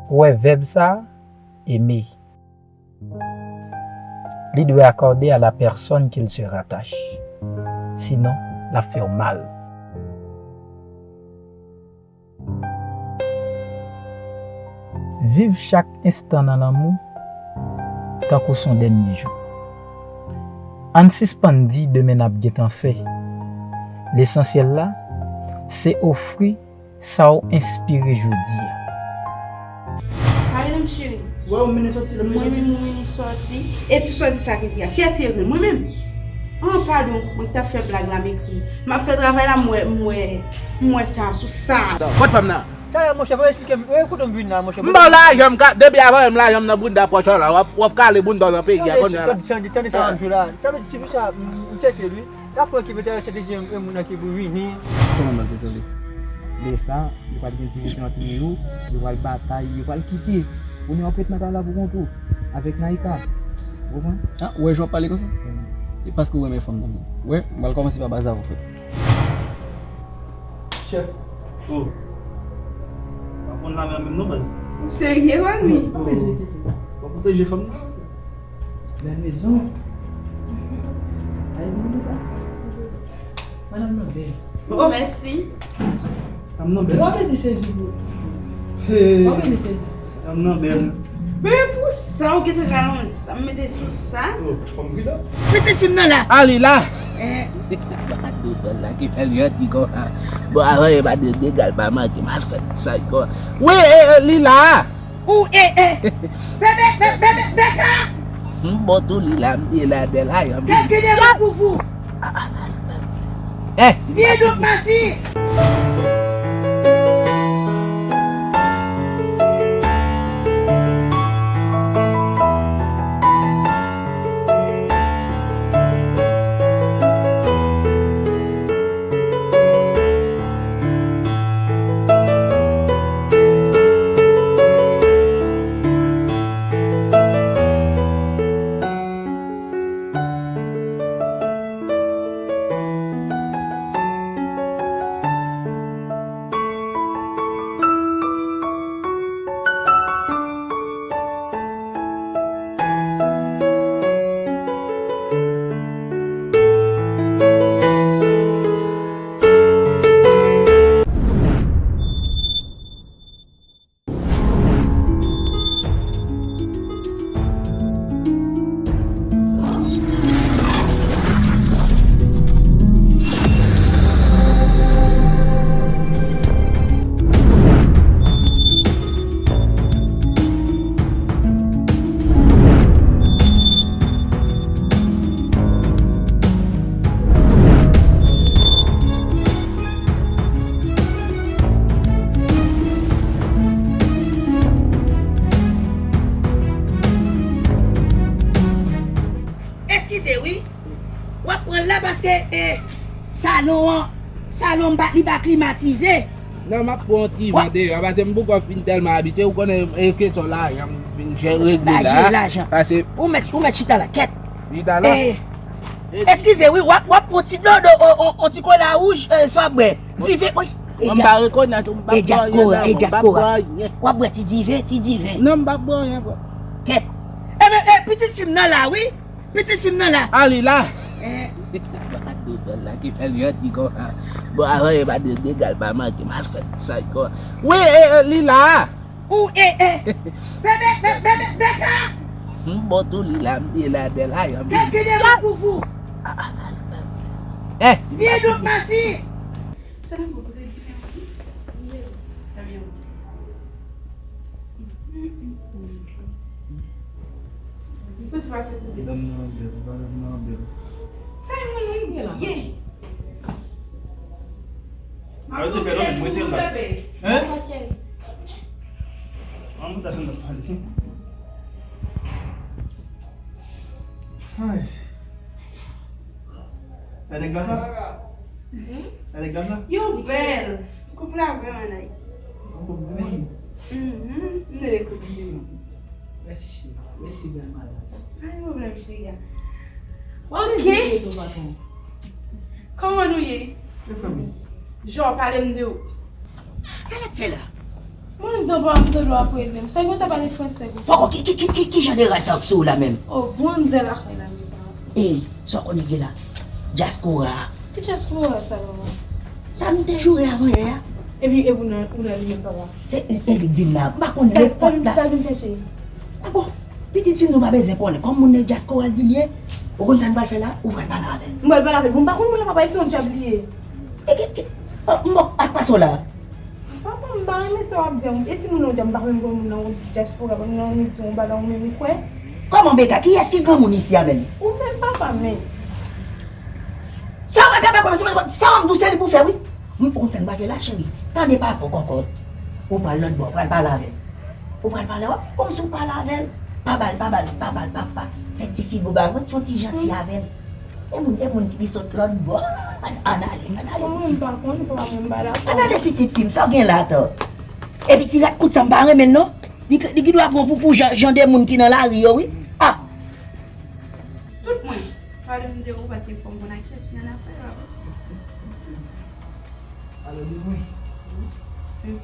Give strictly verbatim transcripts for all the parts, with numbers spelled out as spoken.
Ou wè vèb sa a, aimer. Li dwe akòde a la pèsòn ke l se ratache. Sinon, l ap fè w mal. Viv chak enstan nan lanmou tankou s on dènye jou. Ann sispann di demen n ap gentan fè. Lesansyèl la, se ofri sa w enspire jodi a. Pale non, cheri. Wè, ou mennen sòti, lè m mennen sòti. Mwen menm, ou mennen sòti. E ti sòti sa ki pi a. Kiyès ki rele mwen menm? An, padon, mwen ki t ap fè blag la, m ekri. M ap fè travay la, m wè, m wè, m wè sa sou sa. Kot fanm nan? Talè, monchè, fò w eksplike m. Ou kote m vin la, monchè? M ba w lajan m ka, depi avan m lajan m nan bounda pòch la, w ap, w ap kale bounda w nan peyi a kounye a la. Tande, tande, tande sa m ap di w la. Sa vle di, ti fi sa, m, m tcheke li. L ap fè ki pete rete dezyèm e moun nan ki pou vini. Kòman m ap te sove sa? Lè sa, yo pral gen divize ant yo, yo pral batay, yo pral kite. Ou menm w ap ret nan kay la pou kont ou, avèk Naïka. Ou konprann? Ah, ou wè jan w ap pale konsa? E paske w renmen fanm nan menm. Ou wè, m pral kòmanse pa baz avè w, frè. Chèf. Oh. Pa konn lame an menm non, baz. Ou serye, Wani? Oh. Pa pwoteje fanm nan. La maison. Madanm nan bèl. Oh. Mèsi. Madanm nan bèl. Ou pa bezwen sezi pou. Hey. Ou pa bezwen sezi. Madanm nan bèl. Men pou sa, ou gentan ka nan zam mete sou sa. Oh, fanm ki la? Pitit fi m nan la. A li la. Eh. Gade bèl la ki fè l janti konsa. Bon, avan e pa de degal pa manke mal fèt sa ankò. Wi, e, e, li la. Ou, e, e. Bebe, be-, bebe, Beka. M bon tou li la, m te la, de la, yon. Kèk gen de pou vous. Eh, vye dout masi. Eskize wi. W ap pran l la paske, eh, salon an, salon m pa, li pa klimatize. Non, m ap pran yon ti van deyò, paske m poko fin tèlman abitye, ou konnen, e kesyon lajan m vin jere la. Lajan, lajan. Paske ou mèt, ou mèt chita la, kèt. Chita la? Eh, eskize wi, w ap, w ap pran ti dlo, dlo, on, on, on ti kola wouj, eh, sa w ap bwè. Diven, wi. E dyaspora, e dyaspora. W ap bwè ti diven, ti diven. Non, m p ap bwè anyen, frè. Kèt. Enben, eh, pitit fi m nan la, wi. Pitit fi m nan la. A li la. Eh. Gade bèl la ki fè l janti konsa. Bon, avan e pa de degal pa manke mal fèt sa ankò. Wi, eh, eh, li la. Ou, eh, eh. Bebe, be-, bebe, Beka. M bon tou li la, m te la, de la, yon. Kèk gen de pou vous. Eh. Vye dout masi. Sa nan pou kote diferan. Tanbyen. Mwen ti pase pou se. Dam nan bèl, dam nan bèl. Sa e mwen menm ye. Mwen se pè non, mwen ti la. Hein? An mwen ta fè nan pale. Ay. Sa nèg la sa? Hmm? Sa nèg la sa? Yo bèl. Koup la vrèman nice. Yon koup di moun. Mhm. M rele koup di moun. Mèsi cheri. Mèsi bèl madanm. Pa gen pwoblèm cheri a. Ok. Kòman nou ye? Jan w pale m de ou. Sa l ap fè la? Mwen, dan pa m, dan lwa ap rele m. Sa gen w ta pale franse pou. Poko, ki, ki, ki, ki, ki jan de rad sa k sou w la menm? Oh, bon, de la kay la, li pa. Ey, sa w konnen gen la? Dyaspora. Ki dyaspora sa, papa? Sa nou te joure avan yè a. Epi, e ou nan, ou nan li menm, papa? Se, e li k vin la. M pa konn nenpòt la. Sa l vin chèche? A bon? Pitit fi m nou pa bezwen konnen. Kòm moun nan dyaspora di l ye, ou konn sa n pral fè la? Ou pral pale avè l. M pral pale avè l. Bon, m pa konn moun nan, papa, e se yon dyab li ye. E ki, ki, m, m, ak pa sa w la. Papa, m pa renmen sa w ap di a. E si moun nan yon dyab, m pa renmen moun nan yon dyaspora, moun nan yon di yon bagay ou menm ou kwè. Kòman Beka? Kiyès ki granmoun isi a menm? Ou menm papa, men. Sa w ap gade kòmanse, sa w ap di w se li pou fè wi. M konn sa m pral fè la, cheri. Tande papa w kòkòt. Ou pral lòt bò, ou pral pale avè l. Ou pral pale, w ap fè kòmsi w pale avè l. Pa ba l, pa ba l, pa ba l, pa, pa. Fè ti figi w ba l, fè yon ti janti avè l. E moun, e moun ki sot lòt bò. Ann ale, ann ale. Mwen, m pa konn, papa, mwen, m pa dakò. Ann ale, pitit fi m, sa w gen la atò? Epi ti rat kout sa, m pa renmen l non. Li, li gen dwa pran pou, pou jan, jan de moun ki nan lari yo, wi. Ah! Tout mwen. Pale m de ou, paske fò m konn ak kiyès ki annafè la. Pale de mwen. Wi.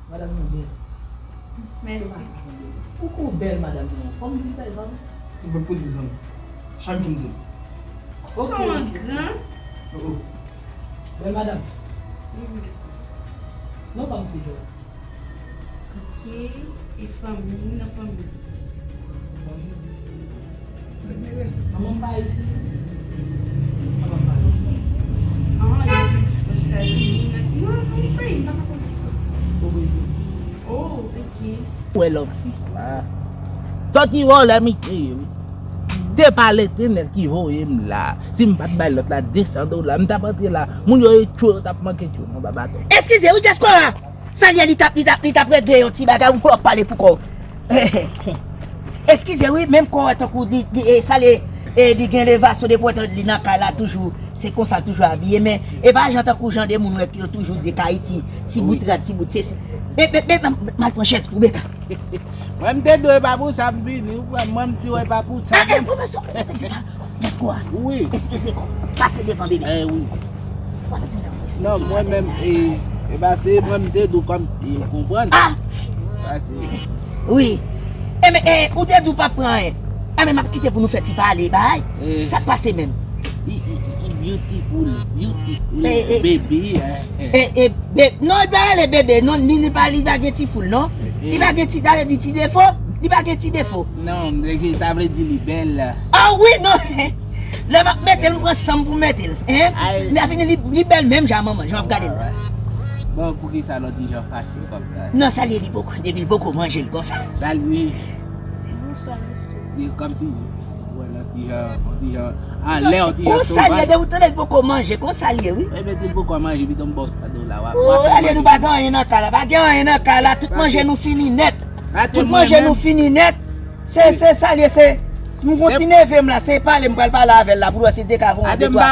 Madanm nan bèl. Mèsi. Se pa sa, tande. Ou ko bèl madanm nan. Fò m di l bèl, pa vre? Ou pa poze zanmi. Chak jou m di l. Ok, ok. Son an gran. Oh, oh. Bèl madanm. Wi. Non, pa m se Jòl. Ok. E fanmi, ou nan fanmi? Manman m pa isit. Papa m pa isit. Ah, yo viv Ozetazini. Non, nan yon peyi, m pa ka konn. O Brezil. Oh, ok. Wè lòt fi la. Sòti vòlè misye ye, wi. Se pa Letènèl ki voye m la. Si m pa t bay lòt la de san dola, m t ap antre la. Moun yo e tchwe, yo t ap manke tchwe m anba baton. Eskize wi, dyaspora! Sa l ye, li t ap, li t ap, li t ap regle yon ti bagay, ou pwòp pale pou kò w. Eskize wi, menm kò w tankou li, li, e, sa l ye, e, li gen levasyon depi w wè li nan kay la toujou, se konsa l toujou abiye, men e pa jan tankou jan de moun wè yo toujou di k Ayiti, ti bout rad, ti bout sesi. E, e, e, m, m al pran chèz pou Beka. Mwen m te dwe pa pou sa m vini, ou kwè mwen m te dwe pa pou sa. E, e, pwofesè, pwofesè, Dyaspora. Wi. Eskize kò. Pase devan bebe. Eh wi. Non, mwen menm, e, e ba se mwen m te di w kòm, e, ou konprann? Ah! Sa se. Wi. E men, e, ou te di w p ap pran anyen. E men m ap kite pou nou fè ti pale, bay. Eh. Sa k pase menm? I, i, i, i beautiful, beautiful, eh, eh, baby, eh, eh. Eh, eh, be-, non, li pa rele bebe, non, li, li pa, li pa gen ti foul, non. Eh. Li pa gen ti, sa vle di ti defo, li pa gen ti defo. Non, sa vle di li bèl. Ah wi, non. Lè m ap mete l, m pran san m pou m mete l. Hein? Ay. Li a fini, li, li bèl menm jan manman, jan w ap gade l. Alright. Bon, poukisa l ap di jan fache kòmsa? Non, sa l ye, li poko, depi l poko manje l konsa. Sa l ye? Bonswa, mesye. Li kòmsi, wè, l ap di jan, di jan, anlè, di jan sovay. Konsa l ye, depi w tande l poko manje, konsa l ye, wi. Ebyen, di l poko manje, pito m ba w san dola, w ap, w ap fè manje. Oh, ale, nou pa gen anyen nan kay la, pa gen anyen nan kay la, tout manje nou fini nèt. Tout manje nou fini nèt. Se, se sa l ye, se, si m gon ti neve m la, se pale m pral pale avè l la, pou l wè si l te ka voye yon de twa,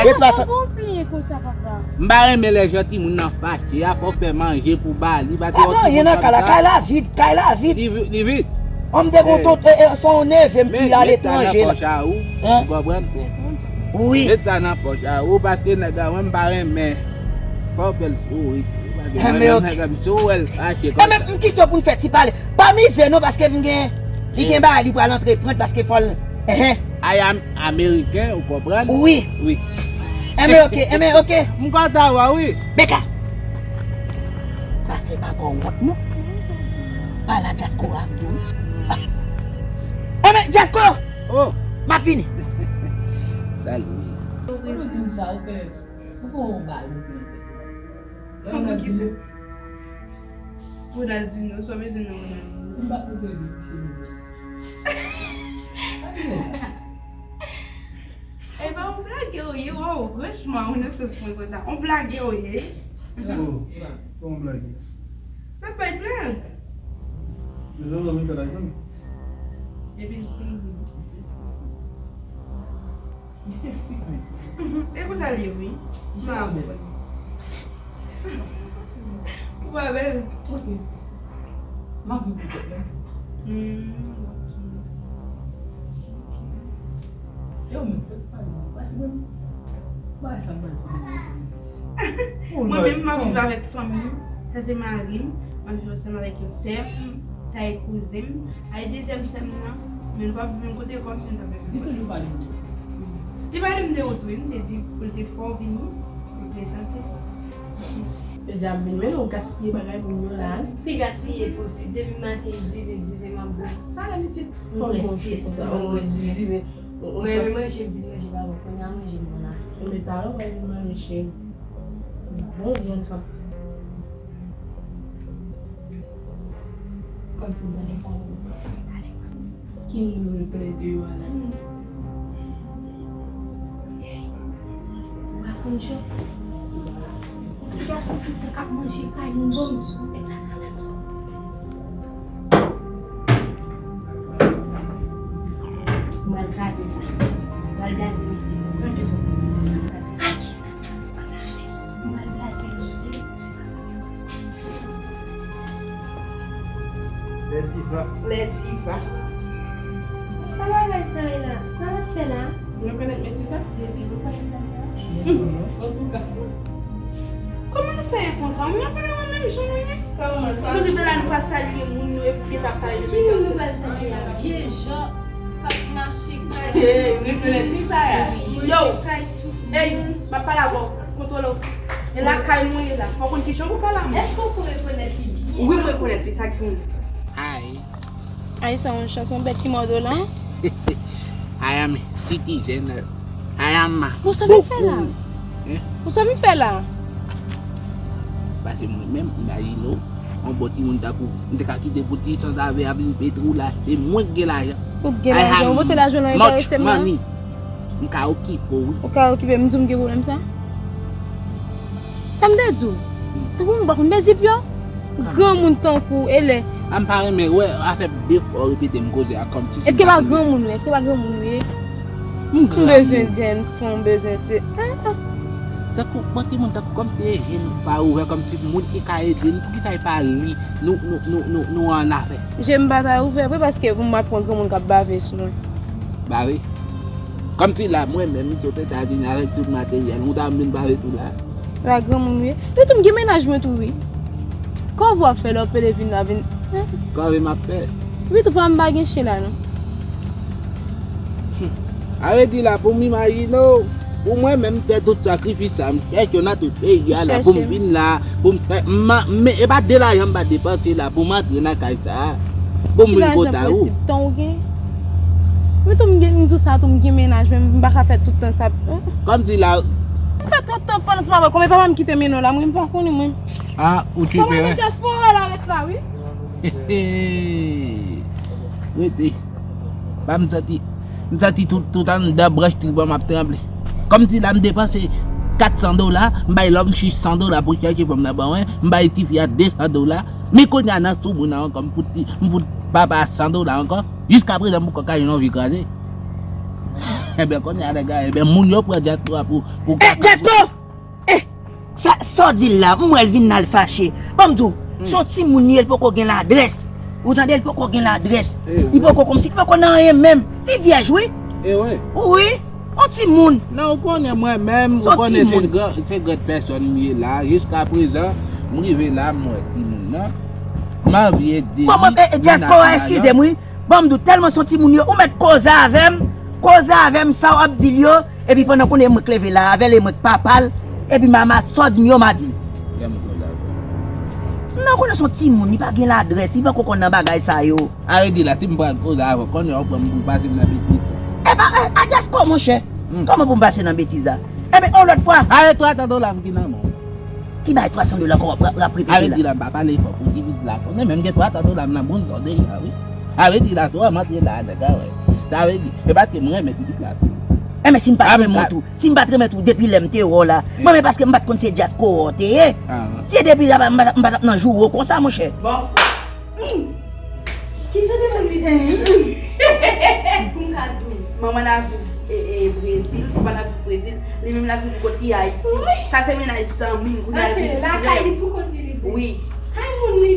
de twa san. Ou konprann konsa, papa? M pa renmen lè jan timoun nan fache a, fò w fè manje pou ba li, pa t wè yon timoun kòmsa. Pa gen anyen nan kay la, kay la vid, kay la vid. Li vi-, li vid. An m te gon tonton, e, e, se yon neve m ki aletranje la. Met sa nan pòch a ou, ou konprann? Wi. Met sa nan pòch a ou, paske nèg la, mwen m pa renmen. Fò w fè l souri. Paske mwen menm, nèg la, si w wè l fache kòmsa. Enben, m kite w pou n fè ti pale. Pa mize non, paske m gen, li gen bagay li pral antreprann, paske fò l, enhen. I am American, ou konprann? Wi. Wi. Enben, ok, enben, ok. M kontan wè w, wi. Beka. Pa fè papa w wont, non. Pale a Dyaspora, m di w. Ah. Enben, Dyaspora! Oh. M ap vini. Salut. Ou di m sa, ou fè, ou fè yon bagay mete nan tèt ou. Kòman ki se? Ronaldinho, sa w bezwen nan Ronaldinho? Si m pa t montre li, misye vini. E pa yon blagè w ye, waw, franchman, ou nan sans mwen konsa. Yon blagè w ye. Oh, pa yon blagè. N ap bay blag. Mezanmi, ann fè la, mezanmi. Epi l se li. Misye stupid. E konsa l ye, wi. Misye pa bèl. Ou pa bèl. Ok. M ap viv pou kòb la. Hmm, ok. Ok. E ou menm, fè ti pale. Pase mwen. Bagay sa m pral di. Mwen menm, m ap viv avèk fanmi m. Sa se mari m, m ap viv ansanm avèk yon sè m, sa e kouzen m. Ay dezyèm sè m nan, men nou pa viv menm kote, kòmsi nou ta fè menm kote. Li toujou pale m de ou. Li pale m de ou tou, wi, m te di pou l te fè w vini, pou l prezante. Jodi a m vin, men ou gaspiye bagay moun yo la, wi. Ki gaspiye posib, depi maten dive, dive m ap bwè. Pale pitit. Ou reskye sa, ou dive. Mwen, manje, m vin manje, pa bon, kounye a manje, m nan afè. Mwen talè w pral vin manje, cheri. Bon vyann k ap. Kòmsi m tande pawòl. Ki moun yo rekonèt deyò a la? Ou pa konn jan. Ti gason tout tan k ap manje kay moun, bon. Mwen al kraze sa. Mwen al kraze misye. Mwen bezwen kraze sa. Ak kisa sa? Mwen al kraze misye. Lè diva. Lè diva. Sa bagay sa ye la? Sa l ap fè la? Ou rekonèt mesye sa? Depi ou pa konn bagay sa. Antouka. Kòman nou fè ye konsa? Mwen pa wè menm jan nou ye. Kòman sa? Nou rive la, nou pa salye moun, nou epi nou gentan pale de mesye. Ki moun nou pral salye a? Vye Jòb k ap mache kay. Hey, rekonèt li sa ye? Yo! Kay tout moun. Hey, m ap pale avè w. Kontwole w. E lakay mwen ye la. Fò w konn kijan pou pale a mwen. Èske w ko rekonèt li byen? Wi, m rekonèt li, sa ki moun. Ay. Ay, se yon chanson bèt ki mòde w la. I am citizen. I am Bon, sa vin fè la? Hein? Bon, sa vin fè la? Paske mwen menm, imajine w, yon bon timoun tankou, m te ka kite pou ti sanzave a vin pete w la, e mwen k gen lajan. Ou k gen lajan, ou panse lajan lan enterese m nan? Money. M ka okipe w, wi. Ou ka okipe m, di w m gen pwoblèm sa? Sa m te di w? Tankou m pa konn mezip yo? Granmoun tankou w, e lè. A m pa renmen wè afè de fò repete m koze a kòmsi si m pa konn. Èske pa granmoun ou ye? Èske pa granmoun ou ye? M granmoun. M bezwen dèn fon, m bezwen se. Ah, ah. Tankou, bon timoun, tankou kòmsi e je nou pa ouvè, kòmsi moun ki ka ede nou, poukisa e pa li nou, nou, nou, nou, nou an afè? Je m pa ta ouvè vre paske pou m al pran granmoun k ap bave sou mwen. Bave? Kòmsi la, mwen menm, m sot Etazini avèk tout materyèl, ou ta vin bave tou la? La granmoun wi. Wi tou m gen mennaj mwen tou wi. Kòve w ap fè lè w pede vin la vin. Kòve m ap fè. Wi tou pa m pa gen chen la non. A vle di la pou m imajine w, pou mwen menm m fè tout sakrifis sa, m chèche w nan tout peyi a la pou m vin la, pou m fè, m, men e pa de lajan m pa depanse la pou m antre nan kay sa a, pou m vin konn ou. Ki lajan posib? Tan ou gen? Wi tou m gen, m di w sa tou m gen mennaj men m pa ka fè tout tan sa. Kòmsi la. M fè twòp tan pandan se pa vre, konbyen papa m kite mennen w la, mwen m pa konnen mwen. Ah, ou tchwipe, wi. Mwen dyaspora la ret la, wi. Rete. Ba m santi, m santi tout, tout anndan branch trip an m ap tranble. Kòmsi la m depanse kat san dola, m bay lòm chich san dola pou chèche fanm nan ban mwen, m bay tifi a de san dola. Men kounye a nan sou moun nan ankò, m fout li, m fout papa a san dola ankò. Jiskaprezan m poko ka jwenn yon vi kraze. Enben kounye a nèg la, enben moun yo pran dyaspora pou, pou kaka. Dyaspora! Eh, sa, sa w di l la, m wè l vin al fache. Ban m di w, se yon timoun li ye, l poko gen ladrès. Ou tande, l poko gen ladrès. Li poko kòmsi, li poko nan anyen menm. Li vyèj, wi. Wi, yon timoun. Non, ou konnen mwen menm, ou konnen se gran, se gran pèsòn m ye la. Jiskaprezan, m rive la, m wè timoun nan. M anvi ede li. Bon, mwen, eh, dyaspora, eskize m, wi. Ban m di w, tèlman se yon timoun yo, ou mèt koze avè m, koze avè m sa w ap di l yo, epi pandan kounye a mwen k leve la avè l e mwen k papa l, epi mama sa w di m yo m a di l. Non, konnen se yon timoun, li pa gen ladrès, li poko konn nan bagay sa yo. A vle di la, si m pral koze avè w, konnen w ap pran m pou pase m nan betiz. E pa, eh, a dyaspora, monchè, kòman pou m pase nan betiz la? Enben, yon lòt fwa. Ale twa tan dola m ki nan men w. Ki bay twa san dola ankò w ap, w ap repete la? A vle di la, m pa pale fò pou ti pitit la konnen, men m gen twa tan dola m nan bon zòn deja, wi. A vle di la, twò m antre la, nèg a wè. Sa vle di, e paske m renmen ti pitit la tou. Enben, si m pa t renmen w tou, si m pa t renmen w tou, depi lè m te wè w la, mwen, men paske m pa t konn se dyaspora w te ye. Si se depi la, m pa t, m pa t ap nan joure w konsa, monchè. Bon. Kijan de moun li di? Pou m ka di w, manman n ap viv, e, e, Brezil, papa n ap viv Brezil, li menm l ap viv pou kont li Ayiti. Sa se mennaj zanmi m, kounye a l vin frè m. Lakay li pou kont li, li di. Wi. Kay moun li.